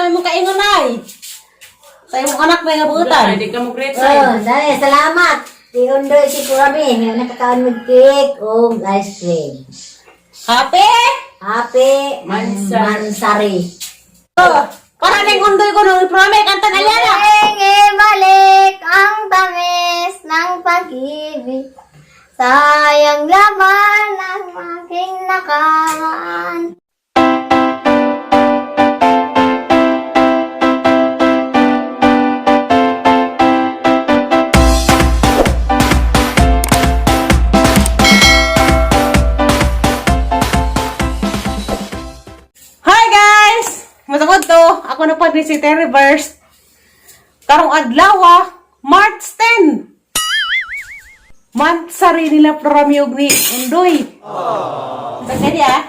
Unsa mo kaingon ay? Sa imong anak na nga buutan. Hindi ka mo great side. Oh, dahil salamat. Di Undoy si Kurami, nga nakakaon mo cake o ice cream. Happy? Happy Mansari. Mansari. Oh, para ning undoy ko nung prome kanta na liya na. Muling ibalik ang tamis ng pag-ibig. Sayang laman ang aking nakaraan. Hi guys! Masakot to. Ako na pa ni si Terry Verse. Karong adlaw ah, March 10. Mansari nila promiyog ni Undoy. Pwede ah.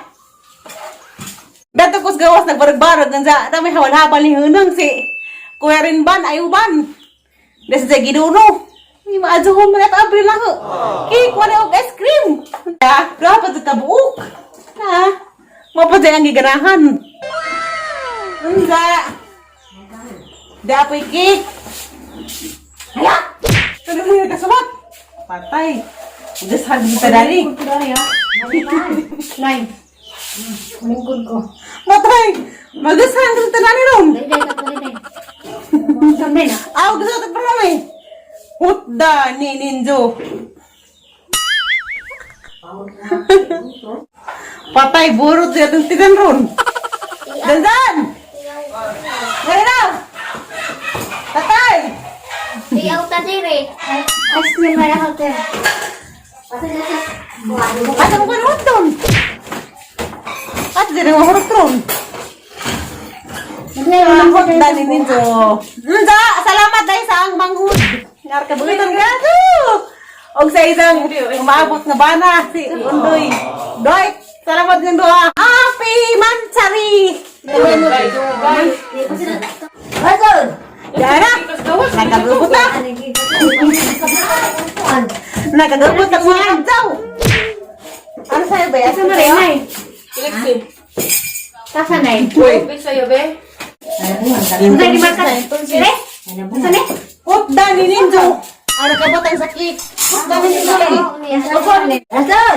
Dato kus gawas nagbarag-barag ganza na may hawal-habal ni hunong si Kuya Rinban ayuban. Des sa giduno. May maadzuhon man at Abril lang. Cake wala og ice cream. Ah, dapat sa kabuok. Ha? Mapaday ang giganahan. Unsa? Dapoy cake. Hala! Tuloy mo yung kasumat. Patay. Udasan dito dali. Nine. Lingkod ko. Matay! Magasahan ka sa dali ron. Dali, dali, dali. Sunday na. Aw, gusto ko tagparami. Hutda ni Ninjo. Patay, burot siya itong tigan ron. Dandan! Ngayon na! Tatay! Iyaw ta dire. Ice cream na ako, te. Asa mo ka naman doon? At di na mahurot ron. Ang hutda ni Ninjo. Nda, salamat dahil sa ang manghud. Ngar ka bugitan ka. Og sa isang umaabot nga bana si Undoy. Doy, salamat ng doa. Happy Mansari! Basod! Yana! Nakagubot na! Nakagubot ang mga adlaw! Ano sa'yo ba? Asa na rin? Alexi. Kasa na Uy. Big sa'yo, be. Unsa di man ka? Dire? Unsa ni? Hutda ni Ninjo! Ano ka ba tayong sakit? Hutda ni Ninjo! Basod!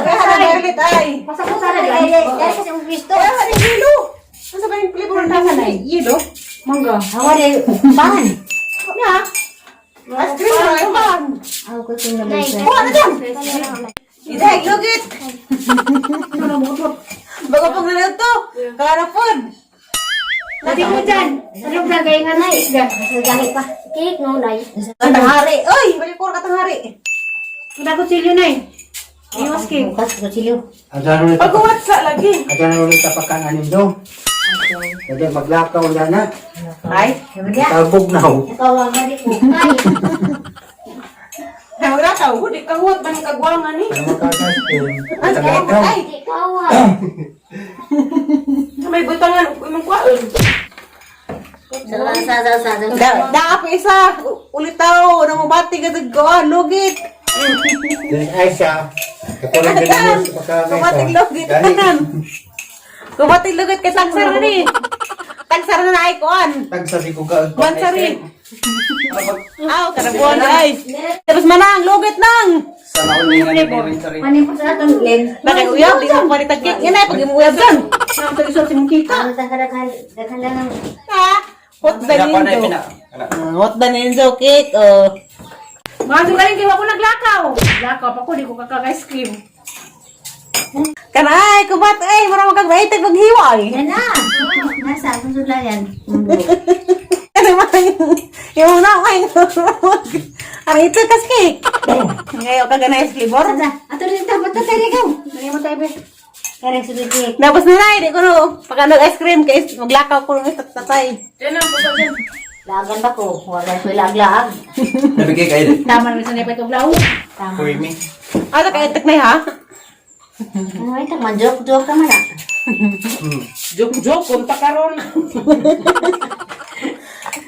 Kaya na garlit ay! Pasa-pasa na Dali, di. dali kasi ang pisto. Kaya na yelo! Ano ba yung flavor na yelo? Mangga. Hawa di, ban. Ya! Ice cream na yung ban! Ako ko itong naman siya. Oh, ano dyan? Idag, lugit! Bago pong nanood to! Karapod! Dati mo dyan. Anong gagay nga na isda? Gani pa. Cake no nay. Katanghari! Oy! Balik ko katanghari! Wala ko silyo nay. Iwas cake. Bukas ko silyo. Ajan ulit, Pag-uwat sa lagi. ajan ulit tapakan anim do. Pwede maglakaw na na. Ay! Tabog na ho. Ikaw ang gani ko. Ay, maglakaw! Di ka huwat man kagwangan ni. Para makakaskin. Ay, Maglakaw. ay! May butangan imong kwaon. Sa sa sa sa sa. Da, da pa isa! Ulitaw! Nangubati ka sa goa! Lugit! Then Aisha, kakulang ganun sa pagkakamay Kumating lugit! Kumating lugit kay taksar na ni! Taksar na na ay kuan! Tagsasi ko ka. Mansari! Aw, karabuan na ay! Tapos manang! Lugit nang! Sana ko nga ni Mansari. Ano po sa atong len? Nakay-uyab, di mo palitag cake. Yan ay, pag imuyab dyan. Nakasalisol si mong kita. Ano sa kadaghan daghan lang ang Ha? Hot the ninjo. Ah, Hot the ninjo cake, oh. Mga sugaling kay wa ko naglakaw. Lakaw pa ko di ko kakag ice cream. Kanay, kumat ay, mura magkagbaitag maghiwa ay. Yan na. Nasa susud lang yan. Ano man yung una ay. Ang ito kas cake. Ngayon ka ganay flavor. Sa ato rin dapat ta tayo ikaw. Dali mo tayo be. Karang sudod cake. Tapos na na, di ko no, pagka nag-ice cream, kay maglakaw ko ng tatay. Diyan ang pusa dyan. Lagan ba ko? Wala ko lag-lag. Nabigay kayo. Tama naman sa nepet og law. Tama. Creamy. Ano ka itak na ha? Ano ay tama joke joke ka man ah. Joke joke kunta karon.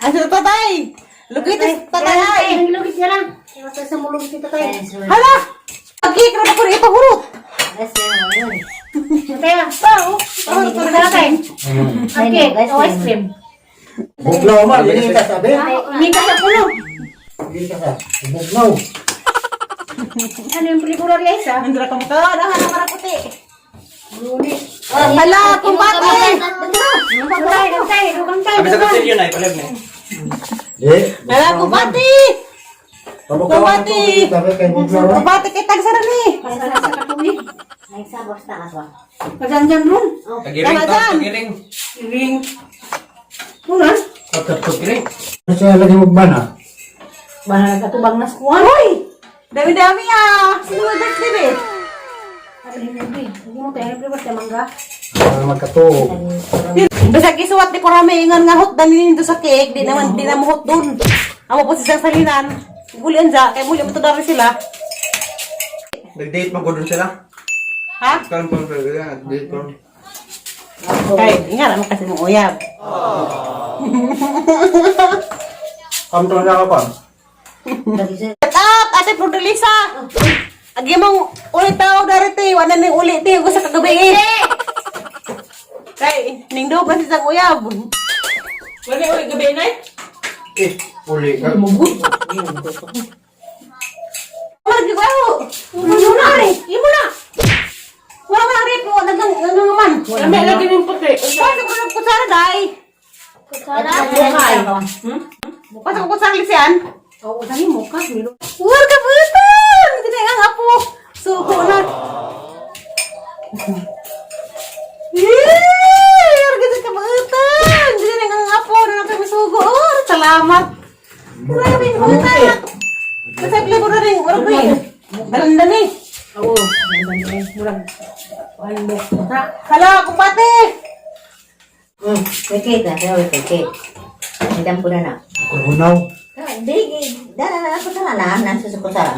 Ano tatay? Lugit is tatay. Ay, lugit na lang. Iwas sa mulugit ni tatay. Hala! Ang cake ra ba ko na ipahurot? Yes, yun. Tatay ah. Tao. Tatay. Mm. Okay, o ice cream. Bugnaw man, hindi ka sabi. Minta sa puno. Hindi ka sa. Bugnaw. Ano yung pelikula rin isa? Nandra ka mukha, nahan ang puti. Oh, Hala, kumbate! Dugay, dugay, dugay, Abi sa dugay. kutsilyo na, ipalag na. Eh, Hala, kumbate! Kumbate! Sabi kay bugnaw. Kumbate kay tagsara ni. Pasala sa katuwi. Ay, sabos na kaswa. Pajanjan ron. Tagiring, Tama dyan. tagiring. Iring. Una. Tagiring. Ano siya lagi magbana? Bahala katubang na skuan. Uy! Dami-dami ah! Sino may birthday be? Ano yung gabi? Hindi mo tayo nag-reward sa mangga. Para magkatuog. Basta kisuwat ni Kurame ingon nga hot dani nito sa cake, di naman di na mo hot dun. Amo po sisang salinan. Guli anja, kay muli mo to dari sila. Nag-date man ko dun sila. Ha? Karon pa sila, date ko. Kay ingat mo kasi mong uyab. Kamto na ka pa. Shut up, Ate Flordelisa. Agi mong ulit tao dari te, wala ning uli te ko sa kagabi eh. Kay ning do ba sisang uyab? Wala uli gabi na. Eh, uli ka. Wala gyud ko. Imo na re, imo na. Wala man rep mo nagang nagang man. Lami lagi ning puti. Pasa ko ng kutsara dai. Kutsara. Pasa ko kutsara lisian. Oo, dali mo ka. War ka butan! Hindi ang apo. Suko na. Yeay! War ka ka butan! Hindi ang apo na nakamisugo. Oh, salamat. Grabe ang butan. Kasi flavor na rin. Warag ko eh. Dalandan eh. Oo, ganda eh. Murag. Ay, mo. Hala, kumpate! May cake na, pero may cake. Ang dampo na na. Kurunaw. Hindi, dala na ako sa na, nasa sa kutsara.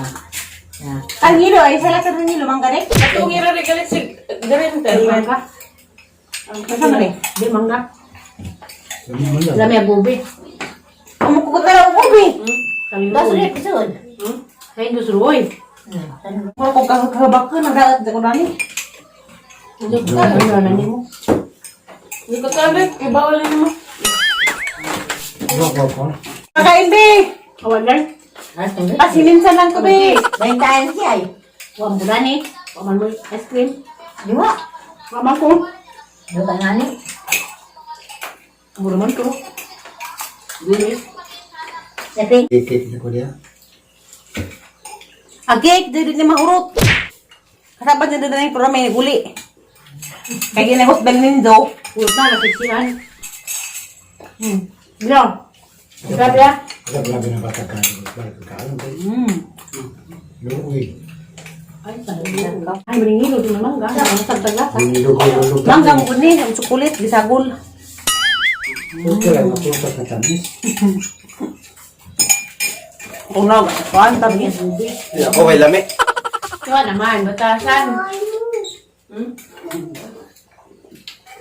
Ah. Ang hilo ay sala sa nilo mangga rin. Atong ira regalit si Garen Di mangga. Asa man eh? Di mangga. Ano man lang. Lami ang gubi. Ang mukukutara ang ubi. Kami Baso rin, kusod. Ay, dusroy. Mura kong kakabak ko, nagdaat ko nani. Ano na nimo? Hindi ko tarik, ibawal mo. Ano ko ko? Kakain be! Awan lang. Ah, tunggu. Pasiminsan lang ko be! Bahintayan siya ay. Wa mo gani. Wa man mo ice cream. Diwa. Wa man ko. Diwa ka nga ni. Mura man ko. Dili. Sabi, Cake na ko niya. Ang cake, dili ni mahurot. Kasabat niya na yung programa yung uli. Kaya ginagos bang nindo. Puro na napiksian. Bro. Grabe ah. Wala grabe na bata ka. Bata ka. Luoy. Ay, talaga. Ay, maningilo din ang mangga. Ang tagtaglasa. Luoy. Mangga mo ni, ang chocolate, gisagol. Okay lang, maprutas na tamis. Kung na, kuan tabi. Okay, lami. Diba naman, batasan.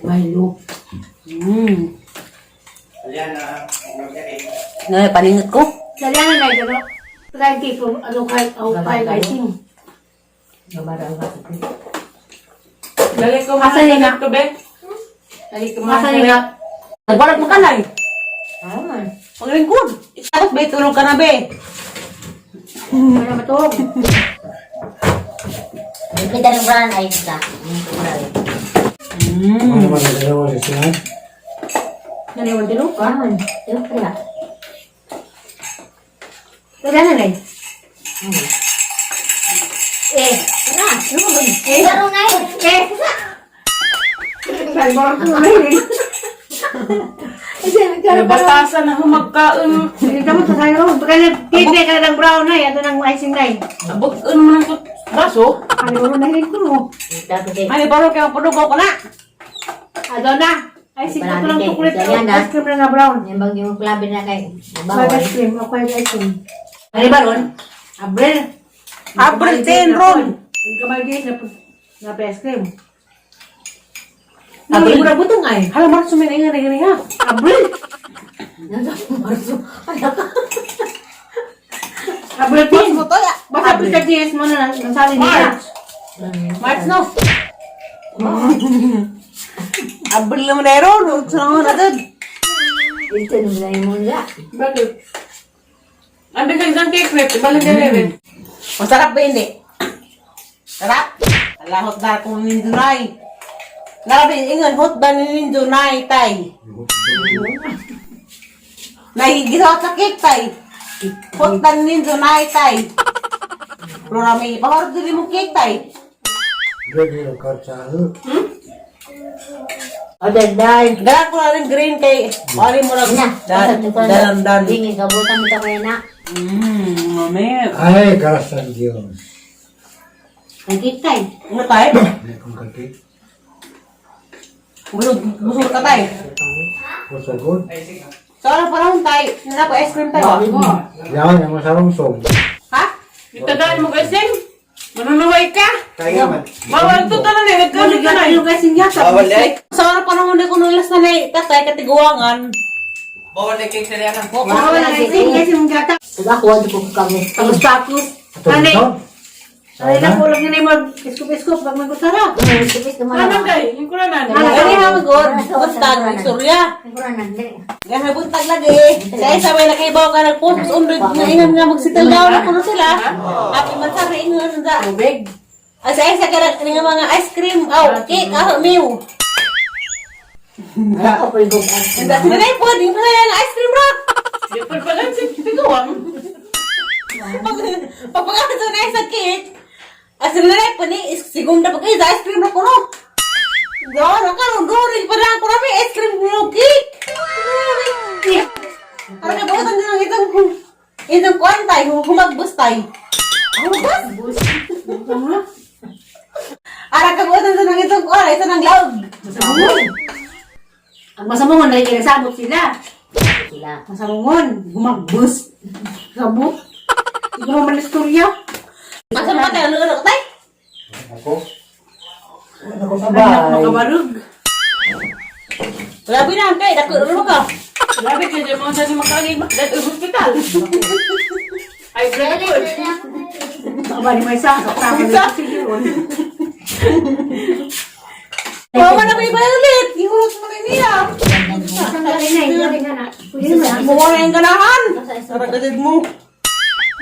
Milo. Ayan na. Ngay, paningot ko. Dalian na na, gano'n. Try cake from ano kay oh, kay icing. Dali ko Asa niya masalit ko be. Dali ko Masa niya? Nagwalat mo kanay. ah, Paglingkod. Tapos be, tulog ka na be. Ano ba to? Yung kita ng brand ay isa. Yung kulay. Ano naman ang dalawa sa siya? Naliwan din ka. Ah, diwa ka na. Dalian na na. Eh, na. Ano ba? Eh, laro na eh. Eh! Batasan na humagkaon. Hindi mo sa sayo. Baka nag-cake ka ng brown na, ano ng icing na. Abot-un mo ng baso. Ano mo na ko mo. Tapos eh, Ay, baro kaya padugaw ko na. Ano na? Icing ko lang chocolate Dalian na. ice cream na nga brown. yung bang yung klabi na kay. May Bawal. ice cream, ako ay ice cream. Ano ba ron? Abril. Abril 10 ron. Ang kamay din na na ice cream. Abril? Abril. Mura butong ay. Hala, Marso, may naingan na gani ha. Abril. Nasa Marso. Ano ka? Abril Marso 10. mo to ya. Basta Abril 30 mo na nasali nila. March. March no. Abril naman na ron. Sa naman na dun. Ito naman mo na. Bakit? Ang bigay isang cake rep. Ibalik ka rin. Masarap ba hindi? Sarap? Alahot na akong nindunay. Narabi, ingon, hot ba ni nindunay, tay? Nahigisuot sa cake, tay. Hot ba ni nindunay, tay? Pero rami, pahorot din mo cake, tay. Ready ang kartsaho. O, dagdag. Dala ko na rin green kay, pari mo lang. Na, Dan, dan, dan. Dingi, kabutan mo ko na. Mami. Ay, gracias a Dios. Nagkitay. Ano tay? May kong kaki. Busog, busog ka tay. Kusugod. So, ano panahon tay? Nana ko ice cream tayo. Yan, ang masarong song. Ha? Itagaan mo kasing. Manunuway ka. Kaya man. Bawal to tanan eh. Nagkalit ka na eh. Bawal eh. Sa ano panahon na kuno last na na tatay katiguangan. Bawal eh cake sa liyan. Bawal na kasing. Kasi mong gata. Diba, kuha di ko kami. Tapos tapos. Ito Ano ito. Ay lang ko lang yun ay mag-iskop-iskop. Pag mag-usara. Tipis naman. Ano kay? Yung kuranan. Gani ha magod, buntag istorya. Gani buntag lagi. Sa isa may nakaibaw ka nagpost unod nga ingon nga magsettle down na kuno sila. Happy man sa ingon sa Tubig. Ah, sa isa ka nga mga ice cream, aw, cake, aw, mew. Ako po yung Hindi na po, di pa nga ice cream ra. Di pa pala si Piguang. Pag pagpagkato na sa cake, as na na po ni segunda pag ice cream ra kuno. Gawin ka ron, doon pa na ako rami ice cream no cake. Para kabutan din ang itong itong kuan tay, humagbus tay. Humagbus? Ara kabutan din ang itong kuan, ito ng laog. Masamungon. Ang masamungon ay kinasabot sila. Sila. Masamungon. Gumagbus. Sabot. Ikaw man istorya. Asa pa tayo ano ano tay? Ako. Ako sa Anak bahay. makabarog. Grabe na kay dako ano ka. Grabe kayo dyan mga saan makaangin makdad ang hospital. Ay, grabe po. Baka ni may isa. Isa. Mama na may ulit. Ihulot mo na niya. Mukha na yung ganahan. Sarap mo.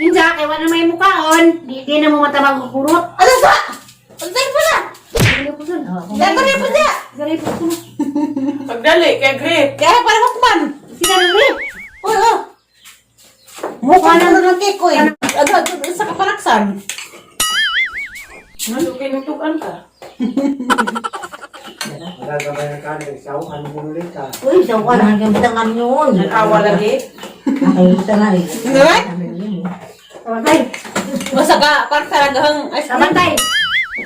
Inja, kay wala may mukaon, di na mo matabang kukurot. Ano sa? Ano tayo pala? Dato na po siya. Pagdali, kay grip. Kaya para hukman. Sila ng grip. Uy, oh. Mukha na ng cake ko eh. Agad sa kapanaksan. Ano, kinutukan ka? Magagabay ng kanin. Saw, ano mo ulit ka? Uy, sa kuha na hanggang bitang kami noon. Awa lagi. Nakalimutan na eh. Alright? Tabantay. Basta ka, parang talagang ice cream. Tabantay.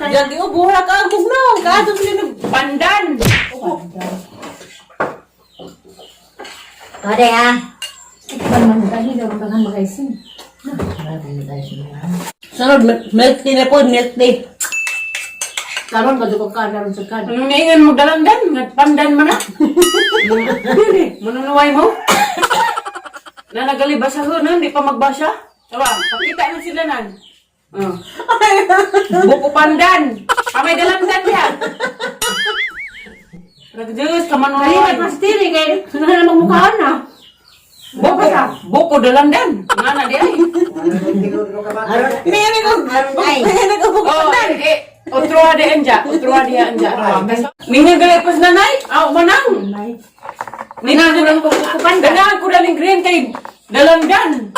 Lagi, oh, buhala ka ang bugnaw. Kaado sila nag... Pandan. Pwede ha. Sunod, milk tea na po, milk tea. Karon ka ka karon sa kan. Anong naingan mo dalandan? Nagpandan man na. Manunuway mo? Nanagali basa ho nun, di pa magbasa. Tawa, pakita na sila nan. Oh. Buko pandan. Kamay dalandan niya. Ragdiyos, kamanunuway. Mas dili kay na namang mukhaan na. Buko, buko dalandan. Nga na di ay. Hindi yan ako. Hindi yan ako. Oh, eh, otro di anja, otro di anja. Ninga gali pas nanay, aw manang. Ninga ko lang kukupan. Danahan ko daling green kay dalandan.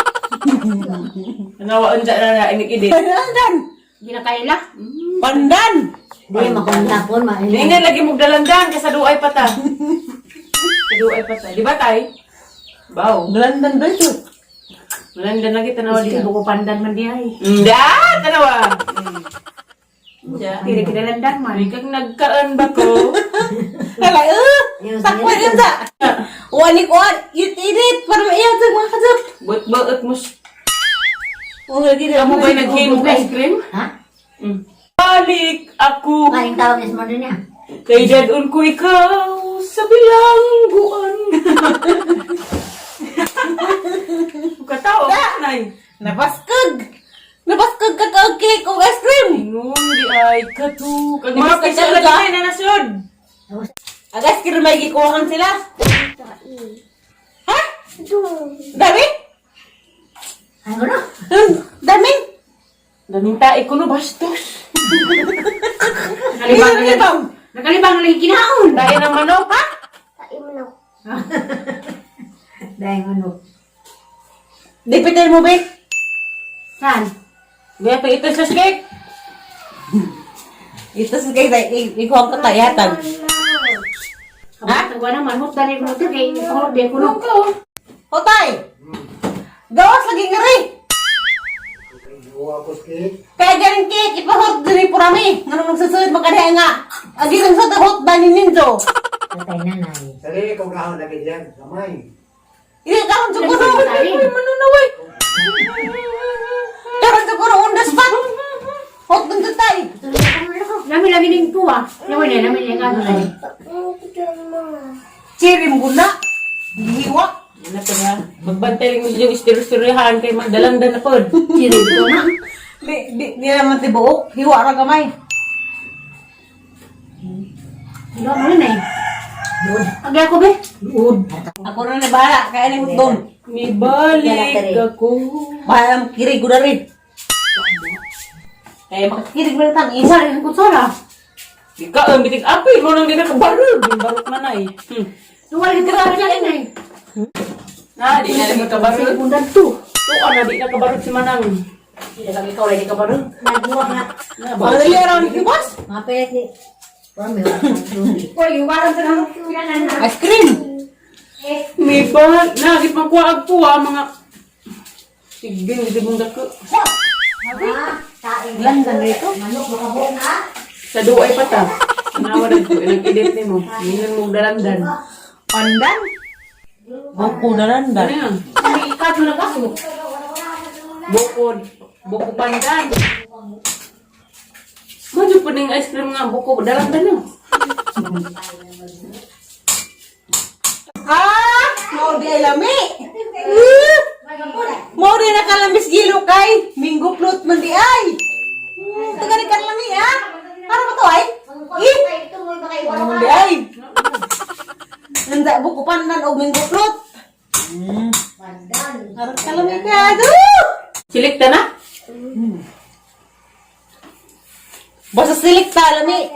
Nawa anja na na inik idi. Pandan! Ginakaila. Pandan! Di, makunlapon. Ninga lagi mo dalandan kasi duay pa ta. Sa duay pa ta. Di ba tay? Baw. Dalandan ba ito? Dalandan lagi tanawa Sige, diha. buko pandan man di ay. Da, tanawa. Ja. Dili kinalandan man. Ay kag nagkaan ba ko? Hala, eh! Takpan yun sa! Wani ko, it init! Para maiyan sa mga kasap! Buot-buot mo. Oh, lagi na. Kamu ba'y naghimog ice cream? Ha? Mm. Balik ako Kaling tawag is mo rin niya. kay dadon ko ikaw sa bilangguan. Katawa ka nay. Napaskag! Napaskag ka ka cake o ice cream! Ingon di ay katuk. Ang mga Napaskag piso ka lagi ka? na nasod. Ang ice cream may gikuhaan sila. Dami? Ano na? Dami? Daming tae ko no, bastos. Nakalibang, nakalibang. Nakalibang na lang kinaon. Tae ng manok, ha? Dahil ano. Dipitin mo, be. Saan? Gaya pa ito sa cake. Ito sa kay ikaw ang kakayatan. Ha? Tagwa naman, hot dali mo ito kay ipahorot di ko no. Hotay! Gawas lagi nga rin. Buwa ko cake. Kaya galing cake, ipahot diri purami. Nganong nagsusunod makadiha nga. Agi nang sa hot ba ni Ninjo? Patay na nay. Sarili kong kahon lagi dyan. Kamay. Hindi karon siguro. Sabi. Manunaway. Karon siguro on the spot. Hot dun sa tay. Lami lami ning tuwa. Lami na lami na kaso na. Chirim guna. Gihiwa. Ano pa nga? Magbantay lang mo yung istiristirihan kay magdalandan na pod. Chiri ko na. Di, di, di naman tibuok. Hiwa ra gamay. Ilo mo na eh. Agay ako be. Ako na na bahala. Kaya ni hot doon. Nibalik ako. Bahala ang kirig ko na rin. Kaya makakirig mo na tang isa. Isa rin kutsara. Ikaw, ang bitig apoy mo nang di nakabarog. Yung barok na na eh. Wala rin kutsara siya rin eh. Na, di na lang nakabarog. Bundan to. Tuka na, di nakabarog si Manang. Hindi ka ikaw lagi ka ba rin? Nagbuwa nga. Na, ba? Madali araw ni boss. Mapilit ni. Purami. Wala kang tubig. Uy, waran sa nang kailangan na. Ice cream. May ba? Na, di pang kuwaag po ah, mga... Sigbing, di mong dako. Ah, kain. Landan rito. Manok makabuo na. Sa duay pa ta. Nawa na ko, nag-edit ni mo. Mingon mong dalandan. Pandan. Buko na Ano landan. yan? May kaso na kaso. Bukod. Buko pandan. Medyo po ning ice cream nga, buko dalandan na. Ah! Mao di ay lami. Mao di nakalamis gilo kay. Minggo float man di ay. Tagani kan lami ah. Para ba to ay? Eh! Mao di ay. Nanda buko pandan og minggo float. Harap kalami ka. Silik ta na? Basta silik ta lami.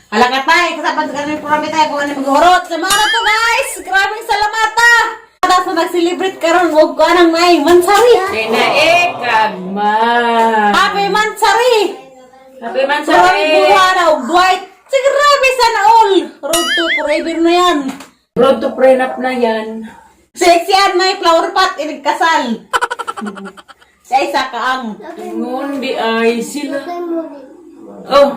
Hala ka tay, kasapat ka rin purami tayo kung ano maghurot. Salamat to guys! Grabe salamat ah! Tapos na nag-celebrate karon og ko anang may mansari. Tinaekagma. Happy Mansari! Happy Grabe Mansari! buha na og Dwight. Sige, grabe sana all. Road to forever na yan. Road to prenup na yan. Sexy yan may flower pot inigkasal. Si Isa kaang. Ngundi ay sila. Oh!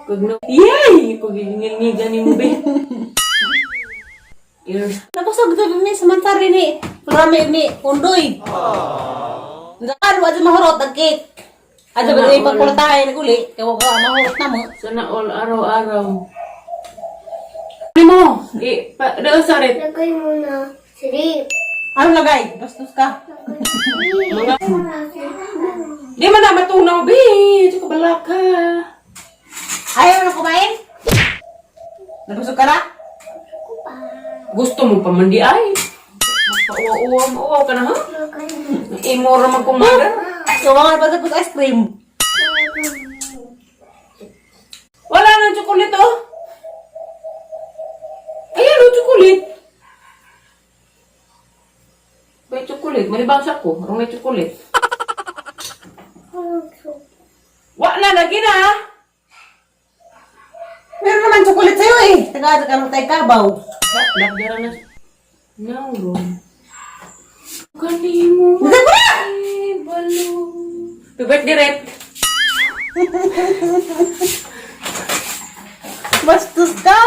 Kag na... Yay! Pagigingil-ngigan ni mo, be. Ears. Nabusog na mi sa mansari ni. Purami ni Undoy. Ano, adyo mahurot ang cake. Adyo ba yung pagkulatahe naguli? Kaya wag ka mahurot na mo. Sana all araw-araw. Ano mo? Eh, pa, doon sa rin. Lagay mo na sleep. Ano lagay? Bastos ka. Mga... Di man na matunaw, be. Ito ka balaka. Ayaw na kumain? Nabusog ka na? Gusto mo pa man di ay. Magpauwa-uwa, mauwaw ka na, ha? Imura magkumaga. Sumangan pa sa ice cream. Wala nang chocolate, oh. Ayan, oh, chocolate. May chocolate. Malibang ko. Rong may chocolate. Wala na, lagi na, ah. Meron naman chocolate sa'yo eh. Taga, taga, tayo kabaw. Lagdara na. No, Ron. Kanimo Hindi ko na! balo. Pibet direct. Bastos ka!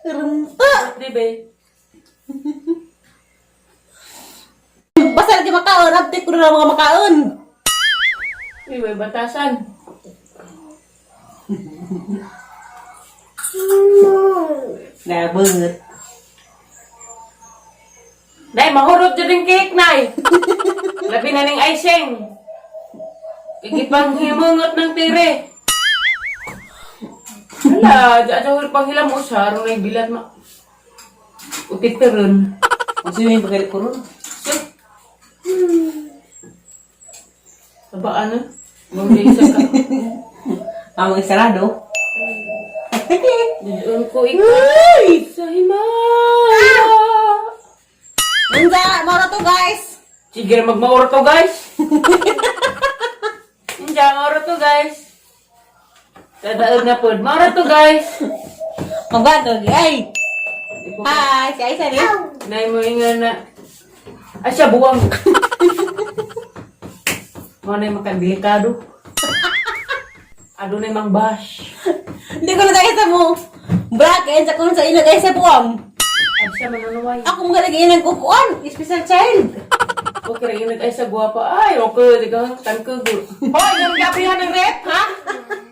Renta! Di ba? Basta lagi makaon, update ko na lang mga makaon. Uy, may batasan. Nabot. Nay, mahurot dyan yung cake, Nay. Labi na ning icing. Kikipang himangot ng tire. Hala, di at panghilam mo siya, aron na bilat ma. Utiteron. Ang sino yung pagalit ko ron? Sabaan na. Mga isa ka. Ang mga sarado. Doon ko ikaw sa himaya. Unsa, mora to, guys. Sige na magmauro to, guys. Hindi, mauro to, guys. Tadaog na po. Mauro to, guys. Magbago, ay. Hi, si Aisa ni. Nay mo inga na. Ay, siya, buwang. Mo na yung makadelikado. Adunay mang bash. Hindi ko na sa mo. Black, eh, sa kung sa ina guys sa buwang. Ay, siya manunuway. Ako mga lagi ng kukuan, special child. Okay, rin ay sa guwapa. Ay, okay, di ka tangkag. Hoy, yung gabrihan ng rep, ha?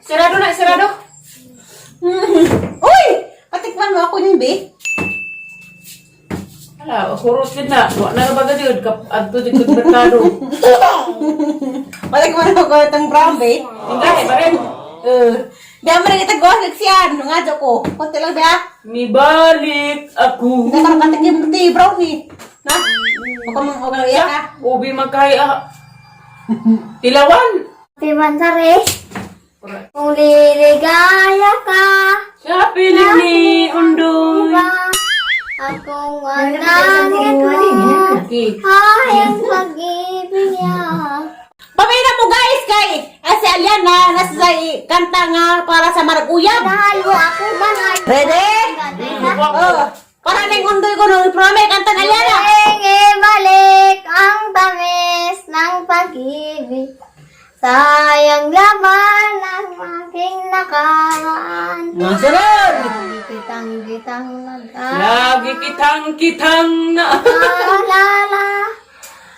Sarado na, sarado. Uy! Patikman mo ako niyan, be. Ala, hurot yun na. Wa na ba gud kap adto jud kag merkado. Patikman mo ako itong brown, be. Hindi, ba rin? Di mo rin itang gawas nagsiyan. Nga dyan ko. Konti lang, be, ah. Mibalik ako. Hindi ka nakatikim ng tea, brown, eh. Na? Huwag ka mang huwag iyak, ah. Ubi man kay ah. Tilawan. Happy Mansari. Kung liligaya ka, Sa piling ni Undoy. iba akong ang langit mo. Okay. Ay, ang pag-ibig niya. Pamina mo, guys, kay ah, si Aliana nasa sa kanta nga para sa Maraguyab. Mahal mo ako man ay Ready? Oh, para ning undoy ko nung prome kanta na Aliana. Muling ibalik ang tamis ng pag-ibig. Sayang laman ang aking nakaraan. Masunod! Lagi kitang kitang nag-aalala. Lagi kitang kitang na.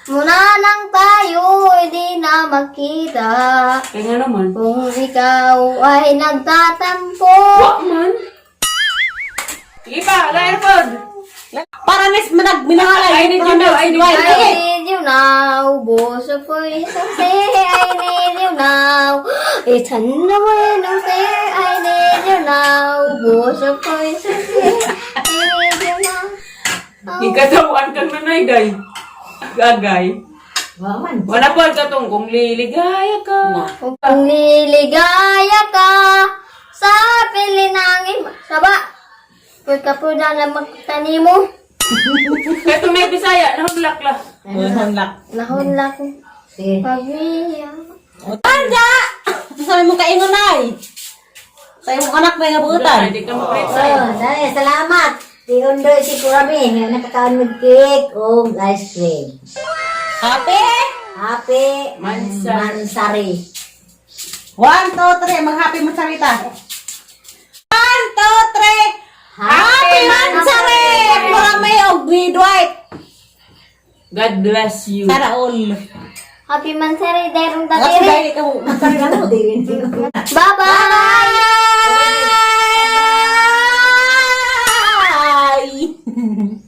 Muna lang tayo, hindi na magkita. Kaya nga naman. Kung ikaw ay nagtatampo. Wa man. Sige pa, ala airpod. Para nes manag minahalay. I need you now, I need you I Sige. need you now, boso ko isang say, I need you now. Itan na mo nung say, I need you now. Boso ko isang say, I need you now. Ikatawan kang nanay day. Agay. Wa man. Wala po katong kung liligaya ka. Kung liligaya ka sa pilinangin, saba. Pagka po na na magtanimo, Kaya itong may Bisaya, nahulak la. Nahunlak. nahunlak ko. Sige. Pamilya. Anja! Sabi mo kaingon ay. Sabi mo anak may nga buutan. Hindi ka mapritsay. Oh, dali, salamat. Ti Undoy si Kurami, nga nakakaon og cake o ice cream. Happy? Happy Mansari. Mansari. 1, 2, 3. Mag-happy Mansarita. 1, 2, 3. Happy Mansari! Para may og ni Dwight. God bless you. Sana all. Happy Mansari, derong Kasi tatiri. dahil ka mo. Mansari na mo. Bye-bye! Bye!